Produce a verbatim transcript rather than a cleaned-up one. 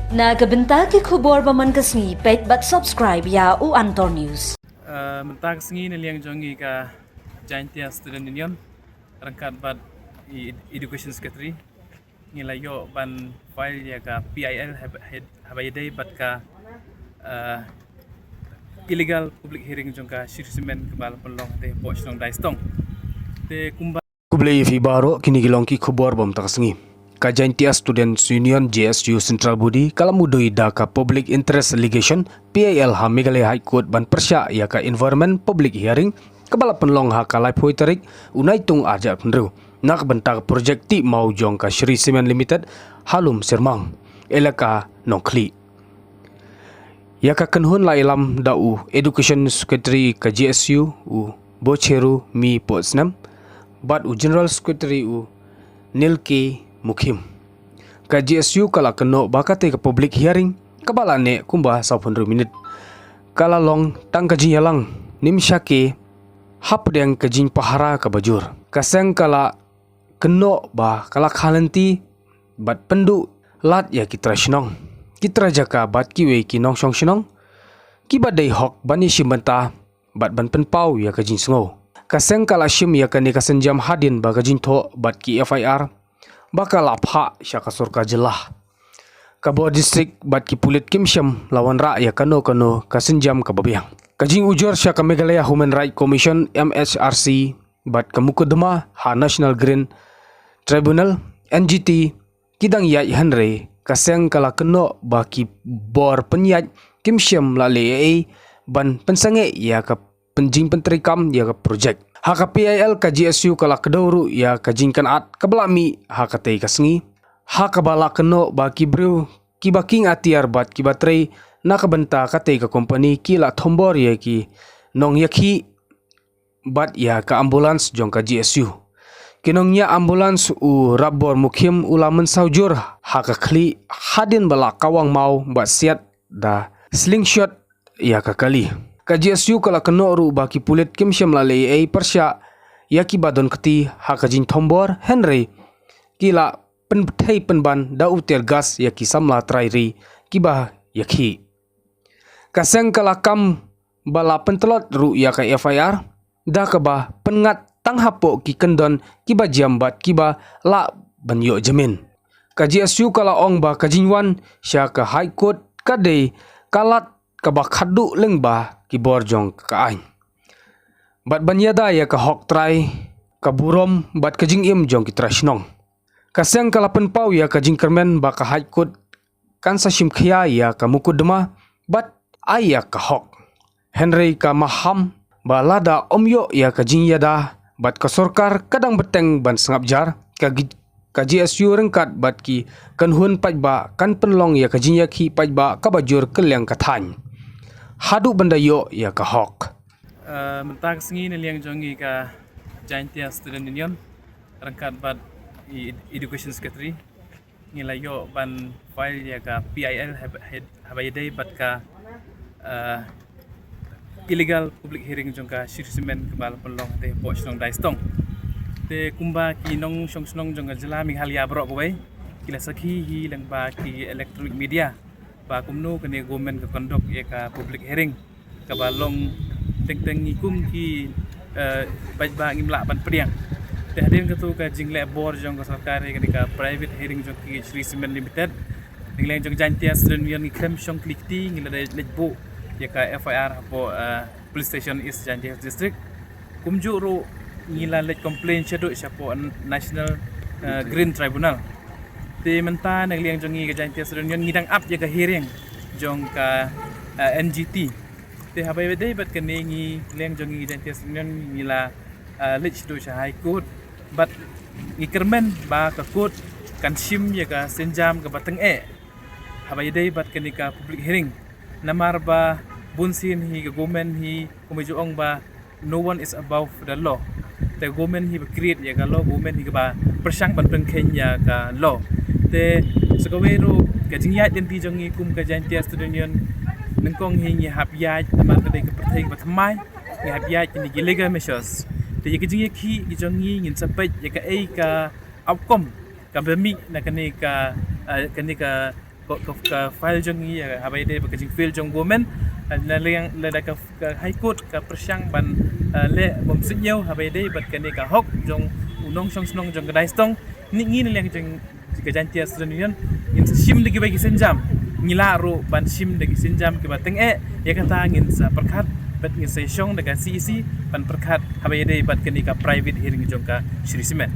Na ka bynta ki khubor ba man ka sngi, peit bad subscribe ïa u Antor News. Uh, mynta ka sngi na liang jong ngi ka Jaintia Student Union, ryngkat bad i Education Secretary, ngi la ïoh ban file ïa ka P I L haba, haba ïadei bad ka, uh, illegal public hearing jong ka Shree Cement kaba la pynlong te hapoh shnong Daistong. Te kumba Khublei ïa phi baroh, kine ki long ki khubor ba mynta ka sngi. Ka Jaintia Students Union, J S U, Central Body ka la mudui da ka Public Interest Litigation, P I L, ha Meghalaya High Court ban pyrshah ïa ka Environment Public Hearing kaba la pynlong ha ka laiphew tarik u Naitung arhajar arphew hynriew na ka bynta ka projek tih maw jong ka Shree Cement Limited ha Lumsyrmang, elaka Nongkhlieh. Ïa ka kynhun la ïalam da u Education Secretary ka J S U, u Bocheru Mi Pohsnem, bad u General Secretary, u Nilki Mukhim. Ka J S U ka la kynnoh ba katei ka public hearing kaba la neh kumba sawphew hynriew minit ka la long tang ka jingïalang nim shake hapdeng ka jingpahara kaba jur. Ka seng ka la kynnoh ba ka la kha lynti bad pynduh lad ïa ki trai shnong, ki trai jaka bad kiwei ki nongshong shnong kiba dei hok ban ïashim bynta bad ban pynpaw ïa ka jingsngew. Ka seng ka la shim ïa kane ka sienjam hadien ba ka jingthoh bad ki F I R ba ka la phah sha ka sorkar jylla. Ka bor district bad ki pulit kim shym la wanrah ïa kano kano ka sienjam kaba biang. Ka jingujor sha ka Meghalaya Human Rights Commission, M H R C, bad ka mukotduma ha National Green Tribunal, N G T, ki dang ïaid, hynrei ka seng ka la kynnoh ba ki bor pynïaid kim shym la leh ei ei ban pynsangeh ïa ka pynjingpyntreikam ïa ka projek. Ha ka P I L ka J S U ka la kdew ruh ïa ka jingkynad kaba la mih ha katei ka sngi, ha kaba la kynnoh ba ki briew kiba kieng atiar bad kiba trei na ka bynta katei ka kompani ki la thombor ïa ki nongïakhih bad ïa ka ambulance jong ka J S U. Ki nongñiah ambulance, u Rabbor Mukhim, u la mynsaw jur ha ka khlieh hadien ba la kawang maw bad siat da slingshot ïa ka kali. Ka J S U ka la kynnoh ruh ba ki pulit kim shym la leh ei ei pyrshah ïa kiba don kti ha ka jingthombor, hynrei ki la pynbthei pynban da u tear gas ïa ki samla trai ri kiba ïakhih. Ka seng ka la kam ba la pyntlot ruh ïa ka F I R da kaba pynngat tang hapoh ki kyndon kiba jam bad kiba lah ban ïoh jamin. Ka J S U ka la ong ba ka jingwan sha ka High Court ka dei ka lad kaba khatduh lyngba ki bor jong ka aiñ bad ban ïada ïa ka hok trai, ka burom bad ka jingim jong ki trai shnong. Ka seng ka la pynpaw ïa ka jingkyrmen ba ka High Court kan sa shim khia ïa ka mukotduma bad ai ïa ka hok. Hynrei ka maham ba lada ym ïoh ïa ka jingïada bad ka sorkar ka dang bteng ban sngap jar, ka gi-, ka J S U ryngkat bad ki kynhun paidbah kan pynlong ïa ka jingïakhih paidbah kaba jur kylliang ka thaiñ haduh ban da ïoh ïa ka hok. Eh, mynta ka sngi na liang jong ngi ka Jaintia Student Union ryngkat bad i Education Secretary, ngi la ïoh ban file ïa ka P I L hab-, hab-, haba ïadei bad ka, eh, illegal public hearing jong ka Shree Cement kaba la pynlong te hapoh shnong Daistong. Te kumba ki nongshong shnong jong ka jylla Meghalaya baroh kawei ki la sakhi hi lyngba ki electronic media ba kumno kane government ka conduct ïa ka public hearing kaba long teng teng ngi kum ki, eh, paidbah ngim lah ban pdiang. Te hadien katu ka jingleh bor jong ka sorkar ïa kane ka private hearing jong ki Shree Cement Limited, na liang jong Jaintia Student Union ngi khlem shong khlieh kti, ngi la leit buh ïa ka F I R hapoh, eh, Police Station East Jaintia Hills District. Kumjuh ruh ngi la leit complain shaduh shapoh National, eh, Green Tribunal. Te mynta na liang jong ngi ka Jaintia Student Union ngi dang ap ïa ka hearing jong ka, eh, N G T. Te haba ïadei bad kane ngi, liang jong ngi ka Jaintia Student Union ngi la, eh, leit shaduh sha High Court bad ngi kyrmen ba ka court kan shim ïa ka sienjam kaba tyngeh haba ïadei bad kane ka public hearing. Namar ba bunsien hi ka government hi, kumba ju ong ba no one is above the law. Te government hi ba create ïa ka law, government hi kaba pyrshang ban pynkheiñ ïa ka law. Te sa kawei ruh ka jingïaid lynti jong ngi kum ka Jaintia Student Union nyngkong hi ngi hap ïaid namar ka dei ka pyrthei kaba thymmai, ngi hap ïaid kine ki legal measures. Te ïa ka jingïakhih ki jong ngi ngin sa peit ïa kaei ka outcome kaba mih na kane ka, eh, kane ka ka, ka, ka file jong ngi, eh, haba ïadei bad ka jingfail jong government, eh, na liang lada ka, ka High Court ka pyrshang ban, eh, leh bym suidñiew haba ïadei bad kane ka hok jong u nongshong shnong jong ka Daistong. Ngi, ngi na liang jong ka Jaintia Student Union ngin sa shim da kiba ki sienjam. Ngi lah ruh ban shim da ki sienjam kiba tyngeh, ïa kata ngin sa pyrkhat bad ngin sa shong da ka C E C ban pyrkhat haba ïadei bad kane ka private hearing jong ka Shree Cement.